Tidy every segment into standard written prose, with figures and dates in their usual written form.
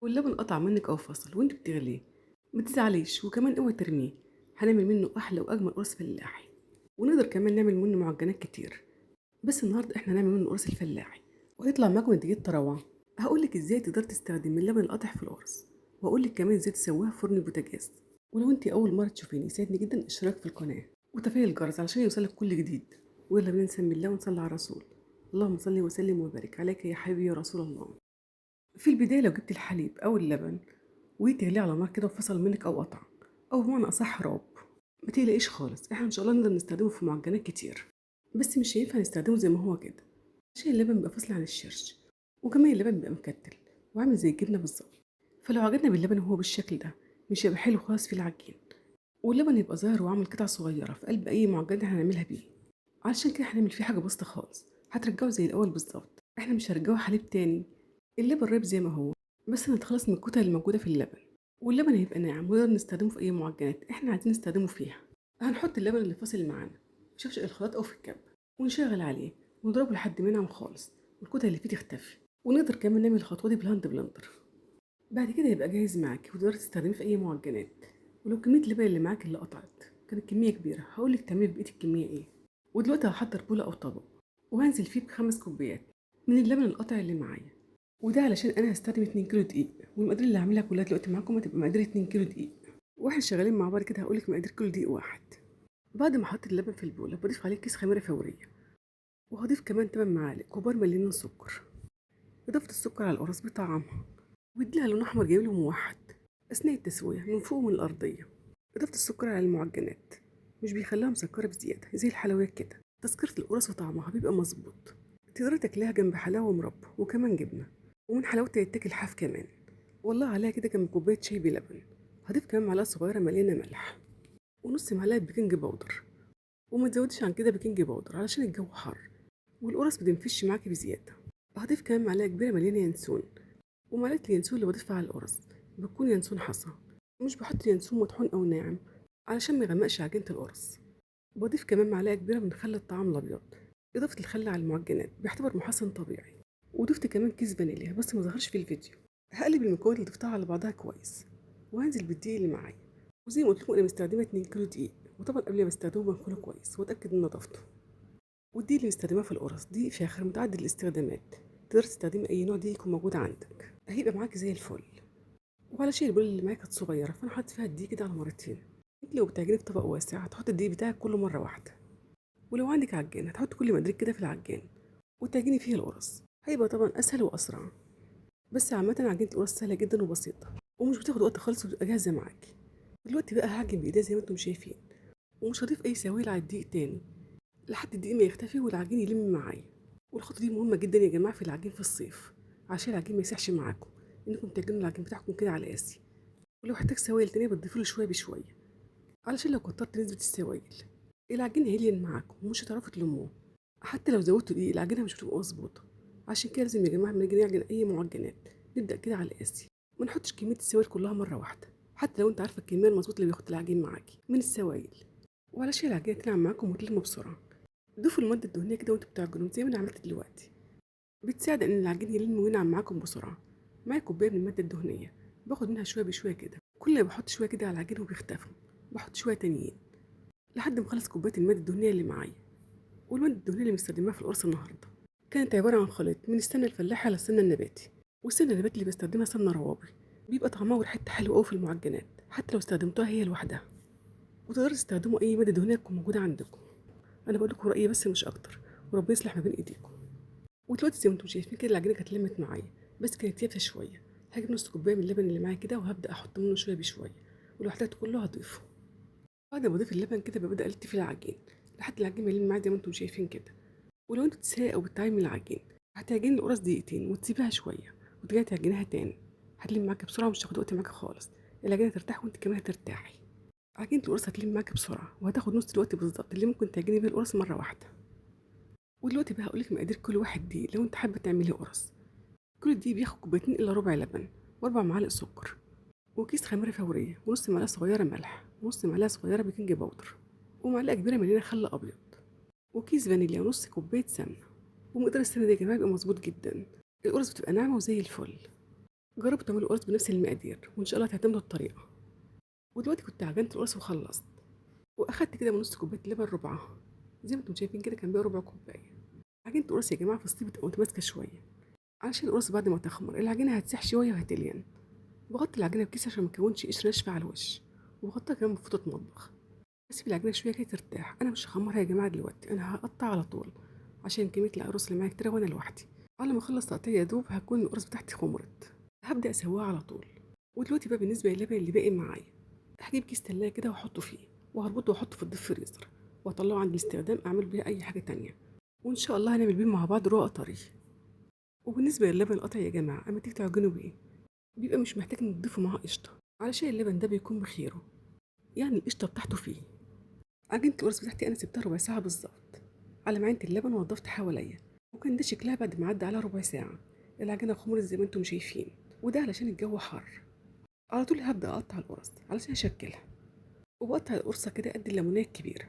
واللبن قطع منك او فصل وانت بتغليه ما تزعليش، وكمان اوعي ترميه، هنعمل منه احلى واجمل قرص فلاحي، ونقدر كمان نعمل منه معجنات كتير. بس النهارده احنا هنعمل منه قرص الفلاحي وهيطلع معاكم نتيجة روعه. هقولك ازاي تقدر تستخدمي اللبن القاطع في القرص، واقولك كمان ازاي تسويها في فرن البوتاجاز. ولو انت اول مرة تشوفيني يسعدني جدا الاشتراك في القناة وتفعيل الجرس علشان يوصلك كل جديد. ويلا بينا نسمي الله ونصلي على الرسول، اللهم صل وسلم وبارك عليك يا حبيبي يا رسول الله. في البداية لو جبت الحليب او اللبن وتغليه على نار كده وفصل منك او قطع او بمعنى اصح راب، ما تقلقيش خالص، احنا ان شاء الله نقدر نستخدمه في معجنات كتير، بس مش هينفع نستخدمه زي ما هو كده عشان اللبن بيبقى فاصل عن الشرش، وكمان اللبن بيبقى مكتل وعامل زي الجبنة بالظبط. فلو عجبنا باللبن وهو بالشكل ده مش هيبقى حلو خالص في العجين، واللبن يبقى ظاهر وعامل قطع صغيرة في قلب اي معجنات احنا هنعملها بيه. علشان كده هنعمل فيه حاجة بسيطة خالص، هترجعه زي الاول بالظبط، احنا مش هنرجعه حليب تاني، اللبن ريب زي ما هو، بس نتخلص من الكتل الموجودة في اللبن، واللبن هيبقى ناعم ونقدر نستخدمه في اي معجنات احنا عايزين نستخدمه فيها. هنحط اللبن اللي فاصل معانا في شفشق الخلاط او في الكب ونشغل عليه ونضربه لحد ما ينعم خالص والكتل اللي فيه تختفي. ونقدر كمان نعمل الخطوة دي بال hand blender. بعد كده يبقى جاهز معاكي وتقدري تستخدميه في اي معجنات. ولو كمية اللبن اللي معاكي اللي قطعت كانت كمية كبيرة هقولك تعملي في بقية الكمية ايه. ودلوقتي هحضر بوله او طبق وهنزل فيه ب5 كوبايات من اللبن القطع اللي معايا، وده علشان انا هستخدم 2 كيلو دقيق، والمقادير اللي هعملها كلها دلوقتي معاكم هتبقى مقادير 2 كيلو دقيق. واحنا شغالين مع بعض كده هقولك مقادير كل دقيق واحد. بعد ما احط اللبن في البوله بضيف عليه كيس خميره فورية، وهضيف كمان 8 معالق كبار مليانين سكر. اضافه السكر على القرص بطعمها ويديلها لون احمر جميل وموحد اثناء التسوية من فوق ومن الارضية. اضافه السكر على المعجنات مش بيخليها مسكره بزيادة زي الحلويات كده، تسكيره القرص وطعمها بيبقى مظبوط. تقدري تاكليها جنب حلاوة ومربى وكمان جبنه، ومن حلاوتها يتاكل حاف كمان والله عليها كده جنب كوباية شاي بلبن. هضيف كمان معلقه صغيرة مليانة ملح ونص معلقه baking powder، وما تزوديش عن كده baking powder علشان الجو حر والقرص بتنفش معاكي بزيادة. هضيف كمان معلقه كبيرة مليانة ينسون، ومعلقة اليانسون اللي بضيفها على القرص بتكون ينسون حصى، مش بحط ينسون مطحون او ناعم علشان ما يغمقش عجينه القرص. بضيف كمان معلقه كبيرة من خل الطعام الابيض. اضافه الخل على المعجنات بيعتبر محسن طبيعي. وضفت كمان كيس فانيليا بس ما ظهرش في الفيديو. هقلب المكونات اللي ضفتها على بعضها كويس وهنزل بالدقيق اللي معايا. وزي ما قلت لكم انا مستخدمة 2 كيلو دقيق، وطبعا قبل ما استخدمه بنخله كويس واتاكد من نظافته. والدقيق اللي مستخدماه في القرص دقيق فاخر متعدد الاستخدامات، تقدر تستخدمي اي نوع دقيق يكون موجود عندك هيبقى معاكي زي الفل. وعلشان البوله اللي معايا كانت صغيرة فانا حطيت فيها الدقيق كده على مرتين. انت لو بتعجني في طبق واسع هتحطي الدقيق بتاعك كله مرة واحدة، ولو عندك عجان هتحطي كل مقاديرك كده في العجان وتعجني فيه القرص، هيبقى طبعا اسهل واسرع. بس عامة عجينه القرص سهلة جدا وبسيطة ومش بتاخد وقت خالص وبتبقى جاهزة معاكي. دلوقتي بقى هعجن بايديا زي ما انتم شايفين، ومش هضيف اي سوائل على الدقيق تاني لحد الدقيق ما يختفي والعجين يلم معايا. والخطوة دي مهمة جدا يا جماعة في العجين في الصيف عشان العجين ما يسيحش معاكم، انكم تعجنوا العجين بتاعكم كده على قاسي. ولو احتاج سوائل تانية بتضيفوا له شوية بشوية علشان لو كترت نسبه السوائل العجين هيلين معاكم ومش هتعرفوا تلموه. حتى لو زودتوا دقيق العجينة مش بتبقى مظبوطة. عشان كده لازم يا جماعة لما نيجي نعجن اي معجنات نبدا كده على قاسي، ما نحطش كمية السوائل كلها مرة واحدة، حتى لو انت عارفه الكمية المظبوطه اللي بياخد العجين معاكي من السوائل. وعلشان العجينة تنعم معاكم وتلم بسرعة ضيفوا المادة الدهنية كده وانتوا بتعجنوا زي ما انا عملت دلوقتي، بتساعد ان العجين يلم وينعم معاكم بسرعة. معايا كوباية من المادة الدهنية باخد منها شوية بشوية كده، كل ما بحط شوية كده على العجين وبيختفوا بحط شوية تانيين لحد ما اخلص كوباية المادة الدهنية اللي معايا. والمادة الدهنية اللي مستخدماها في القرص النهارده كانت عبارة عن خليط من السمنة الفلاحي على السمنة النباتي، والسمنه النباتي اللي بستخدمها سمنه روابي، بيبقى طعمها وريحتها حلوة قوي في المعجنات حتى لو استخدمتوها هي لوحدها. وتقدروا تستخدموا اي مادة دهنية تكون موجودة عندكم، انا بقول لكم رايي بس مش اكتر، وربنا يصلح ما بين ايديكم. ودلوقتي زي ما انتم شايفين كده العجينة كانت لمت معايا بس كانت يابسة شوية. هجيب نص كوباية من اللبن اللي معايا كده وهبدا احط منه شوية بشوية، ولو احتجت كله هضيفه. بعد ما بضيف اللبن كده ببدا الف في العجين لحد العجين ما يلم معايا زي ما انتم شايفين كده. ولو انتوا بتسرقوا او بتعملي العجين هتعجني القرص دقيقتين وتسيبيها شوية وترجعي تعجنيها تاني، هتلم معاكي بسرعة ومش هتاخد وقت معاكي خالص. العجينة ترتاح وانت كمان هترتاحي. عجينه القرص هتلم معاكي بسرعة وهتاخد نص الوقت بالظبط اللي ممكن تعجني بيه القرص مرة واحدة. ودلوقتي بقى هقولك مقادير كل واحد دقيق لو انت حابة تعملي قرص. كل دقيق بياخد كوبايتين الا ربع لبن و4 معالق سكر وكيس خميره فورية ونص معلقه صغيرة ملح ونص معلقه صغيرة baking powder ومعلقة كبيرة مليانة خل ابيض وكيس فانيليا ونص كوباية سمنه. ومقدار السمنة ده يا جماعة بيبقى مظبوط جدا، القرص بتبقى ناعمة وزي الفل. جربوا تعملوا القرص بنفس المقادير وان شاء الله تعتمدوا الطريقة. ودلوقتي كنت عجنت القرص وخلصت، واخدت كده من نص كوباية لبن ربعها زي ما انتم شايفين كده، كان بيها ربع كوباية. عجينه القرص يا جماعة في الصيف بتبقى متماسكة شوية، علشان القرص بعد ما تخمر العجينة هتسيح شوية وهتلين. بغطي العجينة بكيس عشان ما تكونش قشرة ناشفة على الوش، وبغطيها كمان بفوطه مطبخ. اسيب العجينة شوية كده ترتاح. انا مش هخمرها يا جماعة دلوقتي، انا هقطع على طول عشان كمية القرص اللي معايا كتير وانا لوحدي. على ما اخلص تقطيع يا دوب هكون القرص بتاعتي خمرت، هبدا اسويها على طول. ودلوقتي بقى بالنسبة للبن اللي باقي معايا، هجيب كيس تلاجة كده واحطه فيه وهربطه واحطه في ال deep freezer واطلعه عند الاستخدام، اعمل بيه اي حاجة تانية، وان شاء الله هنعمل بيه مع بعض رقاق طري. وبالنسبة للبن القطع يا جماعة، اما تيجي تعجنوا بيه بيبقى مش محتاج ان تضيفوا معاه قشطه، علشان اللبن ده بيكون بخيره، يعني القشطه بتاعته فيه. عجينه القرص بتاعتي انا سبتها ربع ساعة بالظبط على معينة اللبن ونضفت حواليا، وكان ده شكلها بعد ما عدى على ربع ساعة. العجينة خمرت زي ما انتم شايفين، وده علشان الجو حر. على طول هبدا اقطع القرص علشان اشكلها، وبقطع القرصه كده قد الليمونيه الكبيرة.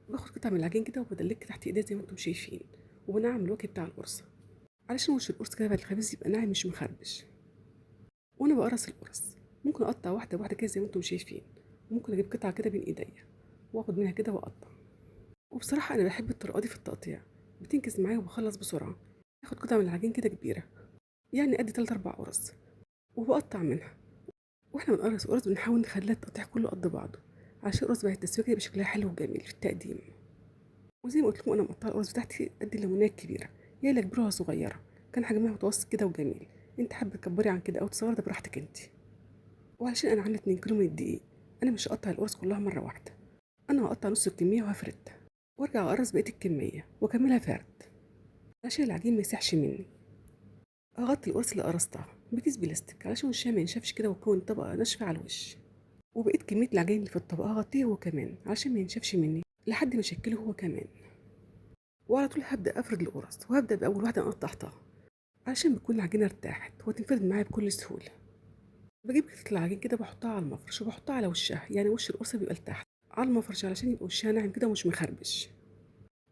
باخد قطعه من العجين كده وبدلك تحت ايديا زي ما انتم شايفين، وبنعمل الوجه بتاع القرصه علشان وش القرص كده بعد الخبيز يبقى ناعم مش مخربش. وانا بقرص القرص ممكن اقطع واحدة واحدة كده زي ما انتم شايفين، وممكن اجيب قطعه كده بين ايديا واخد منها كده واقطع. وبصراحة انا بحب الطريقة دي في التقطيع، بتنكز معايا وبخلص بسرعة. اخد قطعه من العجين كده كبيرة، يعني قد 3 4 قرص، وبقطع منها. واحنا بنقرص قرص بنحاول نخليها التقطيع كله قد بعضه عشان القرص بعد التسوية كده يبقى شكلها حلو وجميل في التقديم. وزي ما قلت لكم انا مقطعه القرص بتاعتي قد الليمونيه الكبيرة، يا لا كبيرة ولا صغيرة، كان حجمها متوسط كده وجميل. انت حابة تكبري عن كده او تصغري ده براحتك انت. وعلشان انا عامله 2 كيلو من الدقيق، انا مش هقطع القرص كلها مرة واحدة، انا هقطع نص الكمية وهفردها وارجع اقرص بقية الكمية واكملها فرد عشان العجين ما يسيحش مني. هغطي القرص اللي قرصتها بكيس بلاستيك علشان وشها ما ينشفش كده وتكون طبقه ناشفة على الوش. وبقيت كمية العجين اللي في الطبقة هغطيه هو كمان علشان ما ينشفش مني لحد ما اشكله هو كمان. وعلى طول هبدا افرد القرص، وهبدا باول واحدة انا قطعتها علشان بتكون العجينة ارتاحت وتنفرد معايا بكل سهولة. بجيب قطعه العجين كده بحطها على المفرش وبحطها على وشها، يعني وش القرصه بيبقى لتحت على المفرش علشان يبقى وشها ناعم كده ومش مخربش.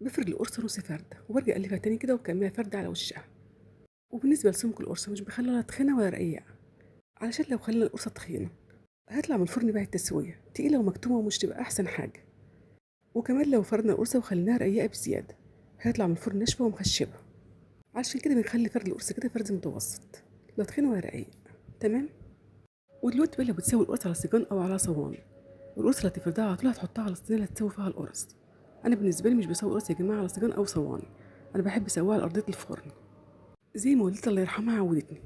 بفرد القرصه نص فرده وبرجع اقلبها تاني كده وبكملها فرده على وشها. وبالنسبة لسمك القرصه مش بخليها لا تخينة ولا رقيقه، علشان لو خلينا القرصه تخينة هتطلع من الفرن بعد التسوية تقيلة ومكتومه ومش تبقى احسن حاجة. وكمان لو فردنا القرصه وخليناها رقيقه بزيادة هتطلع من الفرن ناشفة ومخشبه، عشان كده بنخلي فرد القرص كده فرد متوسط، لا تخين ولا رقيق. تمام. ودلوقتي بقى لو بتسوي القرص على سجان او على صواني، القرص اللي هتفردها على طول هتحطها على الصينية اللي هتسوي فيها القرص. انا بالنسبة لي مش بسوي قرص يا جماعة على سجان او صواني، انا بحب اسويها على ارضية الفرن زي ما والدتي الله يرحمها عودتني.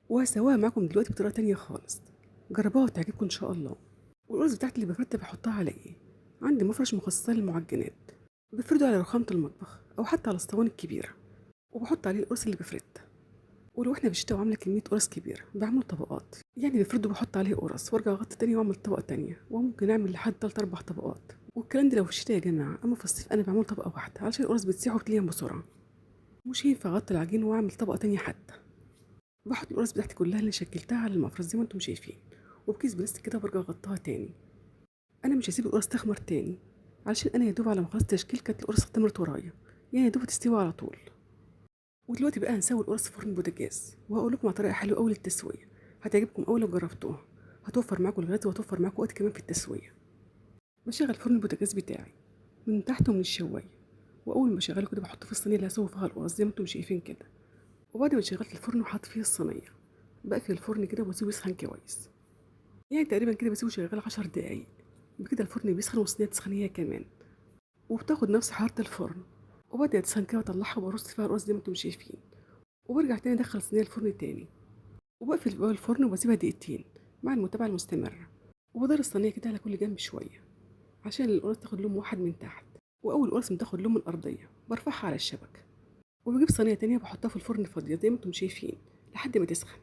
وهسويها معاكم دلوقتي بطريقة تانية خالص، جربوها وتعجبكم ان شاء الله. والقرص بتاعتي اللي بفردها بحطها على ايه؟ عندي مفرش مخصصة للمعجنات، بفرده على رخامه المطبخ او حتى على الصواني الكبيرة، وبحط عليه القرص اللي بفردها. ولو احنا في الشتا وعامله كمية قرص كبيرة بعمل طبقات، يعني بفرده بحط عليه قرص وارجع اغطي تاني واعمل طبقه تانية، وممكن اعمل لحد 3 4 طبقات. والكلام ده لو في الشتا يا جماعة، اما في الصيف انا بعمل طبقه واحدة علشان القرص بتسيح وبتلين بسرعة، مش هينفع اغطي العجين واعمل طبقه تانية. حتى بحط القرص بتاعتي كلها اللي شكلتها على المفرش زي ما انتم شايفين، وبكيس بلاستيك كده برجع اغطيها تاني. انا مش هسيب القرص تخمر تاني علشان انا يا دوب على ما خلصت تشكيل كانت القرص ختمرت ورايا، يعني يا دوب تستوي على طول. ودلوقتي بقى هنسوي القرص في فرن البوتاجاز، وهقول لكم على طريقه حلوة قوي للتسويه هتعجبكم قوي لو جربتوها، هتوفر معاكم الغاز وهتوفر معاكم وقت كمان في التسوية. بشغل فرن البوتاجاز بتاعي من تحت ومن الشوايه، واول ما بشغله كده بحط في الصينية اللي هسوي فيها القرص زي ما انتم شايفين كده. وبعد ما شغلت الفرن وحط فيه الصينية بقفل الفرن كده واسيبه يسخن كويس، يعني تقريبا كده بسيبه شغال 10 دقايق بكده. الفرن بيسخن والصينيه تسخن هي كمان، وبتاخد نفس حرارة الفرن. وبعد ما تسخن كده بطلعها وبرص فيها القرص زي ما انتم شايفين، وبرجع تاني ادخل الصينية الفرن تاني، وبقفل باب الفرن وبسيبها دقيقتين مع المتابعة المستمرة. وبدار الصينية كده على كل جنب شوية عشان القرص تاخد لون واحد من تحت. واول قرص بتاخد لون من الارضية برفعها على الشبكة، وبجيب صينية تانية بحطها في الفرن فاضية زي ما انتم شايفين لحد ما تسخن،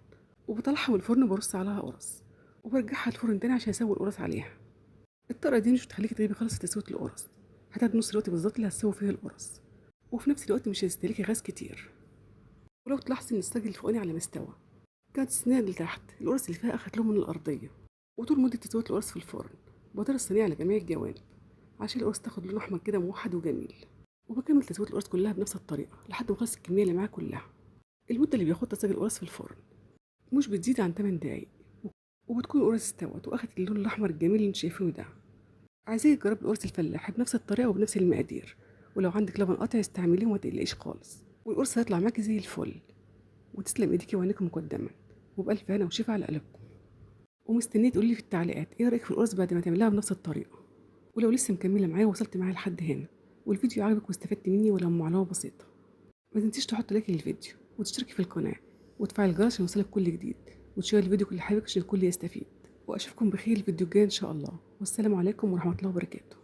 وبطلعها من الفرن وبرص عليها قرص، وبرجعها الفرن تاني عشان اسوي القرص عليها. الطريقة دي مش بتخليكي تغيبي خالص في تسويه القرص، هتاخد نص الوقت بالظبط اللي هتسوي فيه القرص، وفي نفس الوقت مش هتستهلكي غاز كتير. ولو تلاحظي ان الصاج الفوقاني على مستوى كانت الصينية اللي تحت القرص اللي فيها اخدت لون من الارضية. وطول مده تسويه القرص في الفرن بدار الصينية على جميع الجوانب عشان القرص تاخد لون احمر كده موحد وجميل. وبكمل تسويه القرص كلها بنفس الطريقة لحد ما اخلص الكمية اللي معايا كلها. المدة اللي بياخدها صاج القرص في الفرن مش بتزيد عن 8 دقايق، وبتكون القرص استوت واخدت اللون الاحمر الجميل اللي انتوا شايفينه ده. عايزاك تجربي القرص الفلاحي بنفس الطريقة وبنفس المقادير، ولو عندك لبن قطع استعمليه وما تقلقيش خالص، والقرص هيطلع معاكي زي الفل. وتسلم ايديكي وعينيكم مقدما، وبألف هنا وشفا على قلبكم. ومستنيه تقولي في التعليقات ايه رايك في القرص بعد ما تعمليها بنفس الطريقة. ولو لسه مكملة معايا ووصلت معايا لحد هنا والفيديو عجبك واستفدت مني ولو معلومة بسيطة، ما تنسيش تحط like للفيديو وتشتركي في القناة وتفعلي الجرس عشان يوصلك كل جديد، وتشير الفيديو كل حبايبك عشان الكل يستفيد. واشوفكم بخير الفيديو الجاي ان شاء الله، والسلام عليكم ورحمة الله وبركاته.